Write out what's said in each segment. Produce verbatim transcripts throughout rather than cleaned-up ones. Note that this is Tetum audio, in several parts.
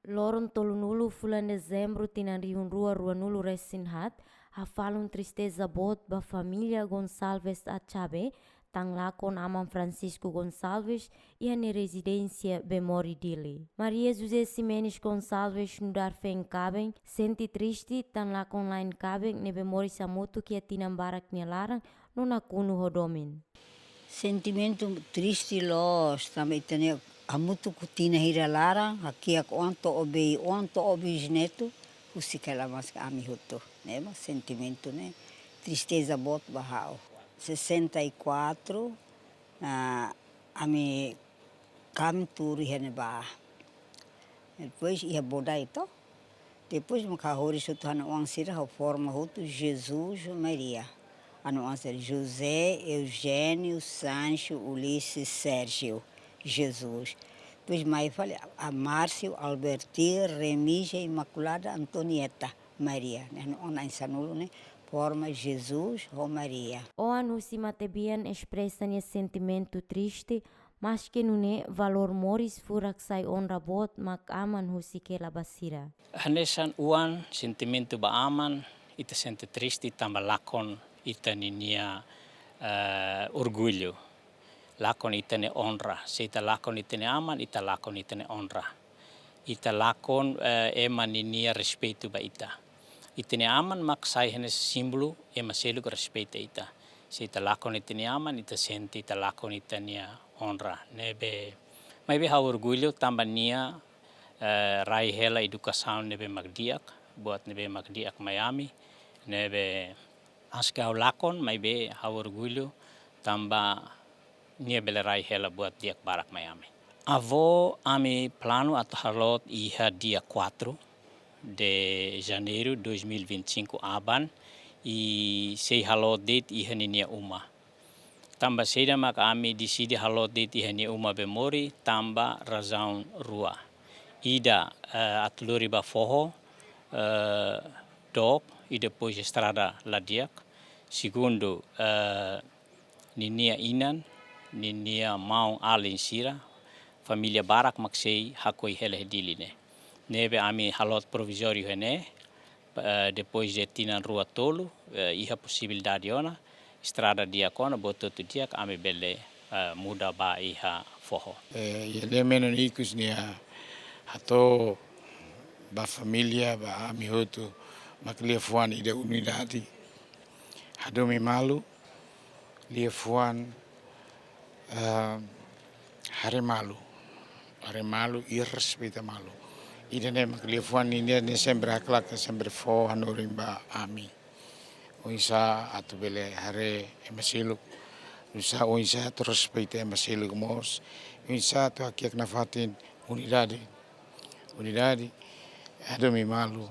Loron tolunulu fulan Dezembru tinan rihun rua ruanulu resin haat, hafalun tristeza boot ba família Gonçalves Achabe, tan lakon aman Francisco Gonçalves, iha nia rezidénsia Bemori Dili. Maria José Ximenes Gonçalves nu'udar feen kaben, sente triste tan lakon la'en kaben ne'ebé moris hamutuk iha tinan barak nia laran, no nakonu ho domin. Sentimentu triste loos, tanba ita-nia hamutuk tinan hira laran, hakiak oan to'o bei, oan to'o bisnetu, husik hela maski ami hotu. Ne'e mak sentimentu ne'e, tristeza boot ba ha'u. Sessenta e quatro, ah, ami kaben tuur iha ne'ebá. Depois iha Bodai to. Depois mak ha'u horis hotu ha'u-nia oan sira, ha'u forma hotu Jesus Maria. Ha'u-nia oan sira José, Eugênio, Sancho, Ulisses, Sérgio, Jesus. Depois mai fali a Márcio, Alberti, Remígia, Imaculada, Antonieta, Maria. Ne'e ha'u-nia oan na'in sanulu ne'e forma Jesus ho Maria. Oan husi matebian espresa nia sentimentu triste, maske nune'e valór moris furak sai onra boot mak aman husik hela ba sira. Hanesan oan, sentimentu ba aman, ita sente triste tanba lakon ita ninia, eh, orgullu. Lakon ita-nia onra. Se ita lakon ita-nia aman, ita lakon ita-nia onra. Ita lakon, eh, ema ninia respeitu ba ita. Ita-nia aman mak sai hanesan símbolu ema seluk respeita ita. Se ita lakon ita-nia aman, ita sente ita lakon ita-nia onra. Ne'ebé, maibé ha'u orgullu tanba nia, eh, rai hela edukasaun ne'ebé mak di'ak, buat ne'ebé mak di'ak mai ami, ne'ebé maski ha'u lakon, maibé ha'u orgullu tanba nia bele rai hela buat di'ak barak mai ami. Avó, ami planu atu haloot iha dia quatro de janeiro dois mil e vinte e cinco aban, i sei haloot de'it iha ninia uma. Tanba saida mak ami deside haloot de'it iha nia uma Bemori, tanba razaun rua. Ida, eh, atu lori ba foho, eh, dook, i depois estrada la di'ak. Segundu, eh, ninia inan, ninia maun-alin sira, família barak mak sei hakoi hela iha Dili ne'e. Ne'ebé ami haloot provizóriu iha ne'e, eh, depois de tinan rua tolu, eh, iha posibilidade ona, estrada di'ak ona, buat hotu di'ak, ami bele, eh, muda ba iha foho. Eh, iha ne'e menun ikus nia hato'o ba família, ba ami hotu, mak liafuan ida unidade. Hadomi malu, liafuan, eh, haree malu. Haree malu i respeita malu. Ida-ne'e mak liafuan ninia ne'e sempre haklaken, sempre fó hanorin ba ami. Oinsá atu bele haree ema seluk. Oinsá, oinsá atu respeita ema seluk mós. Oinsá atu hakiak nafatin unidade. Unidade, hadomi malu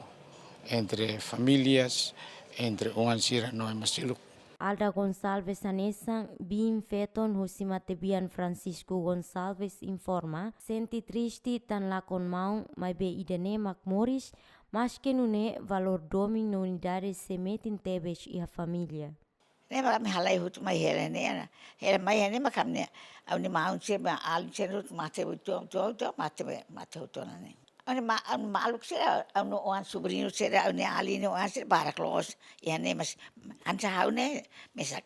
entre famílias, entre oan sira no ema seluk. Alda Gonçalves hanesan, biin-feton husi matebian Francisco Gonçalves informa, sente triste tan lakon maun, maibé ida-ne'e mak moris, maske nune'e valór domin no unidade sei metin tebes iha família. Ne'e mak ami halai hotu mai hela ne'e, hela mai ne'e mak ami-nia, ha'u-nia maun sira, alin sira hotu mate hotu, hotu, hotu, mate, mate hotu ona ne'e. Ha'u-nia ma-, ha'u-nia maluk sira, ha'u-nia oan sobriñu sira, ha'u-nia alin nia oan sira barak loos. Iha ne'e mas, hanesan ha'u ne'e, mesak.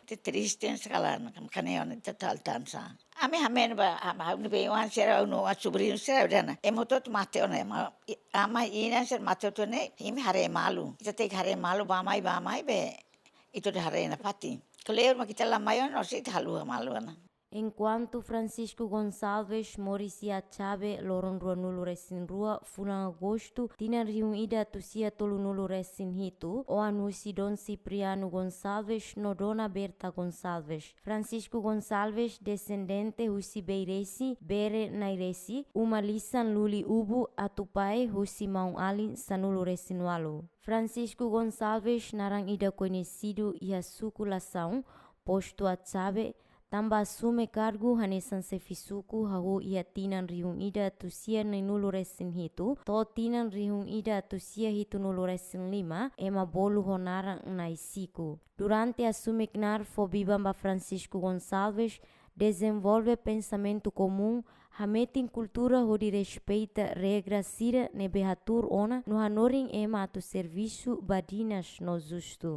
Te triste sekali, makanya ona total tansa. Ami hameno ba, ham-, ha'u-nia bei-oan sira, ha'u-nia oan sobriñu sira, udah na. Ema hotu-hotu mate ona, ema, i-, ama inan sira mate hotu ne'e, imi haree malu. Ita tenke haree malu, bá-mai, bá-mai, be, ita tenke haree nafatin. Kleur mak ita la mai ona, se ita haluha malu ona. Enkuantu Francisco Gonçalves moris iha Achabe loron ruanulu resin rua fulan Agostu tinan rihun ida atus sia tolunulu resin hitu, oan husi Dom Cipriano Gonçalves no Dona Berta Gonçalves. Francisco Gonçalves, desendente husi Beiresi, Bere Nairesi, uma lisan Luli Ubu, Atupae, husi maun-alin sanulu resin ualu. Francisco Gonçalves naran ida koñesidu iha suku Lasaun, postu Achabe, tanba asume kargu hanesan xefe suku hahú iha tinan rihun ida atus sia neenulu resin hitu, to'o tinan rihun ida atus sia hitunulu resin lima, ema bolu ho naran Nai Siku. Durante asume knaar fó biban ba Francisco Gonçalves, dezenvolve pensamentu komún, hametin kultura hodi respeita regra sira ne'ebé hatuur ona no hanorin ema atu servisu badinas no justu.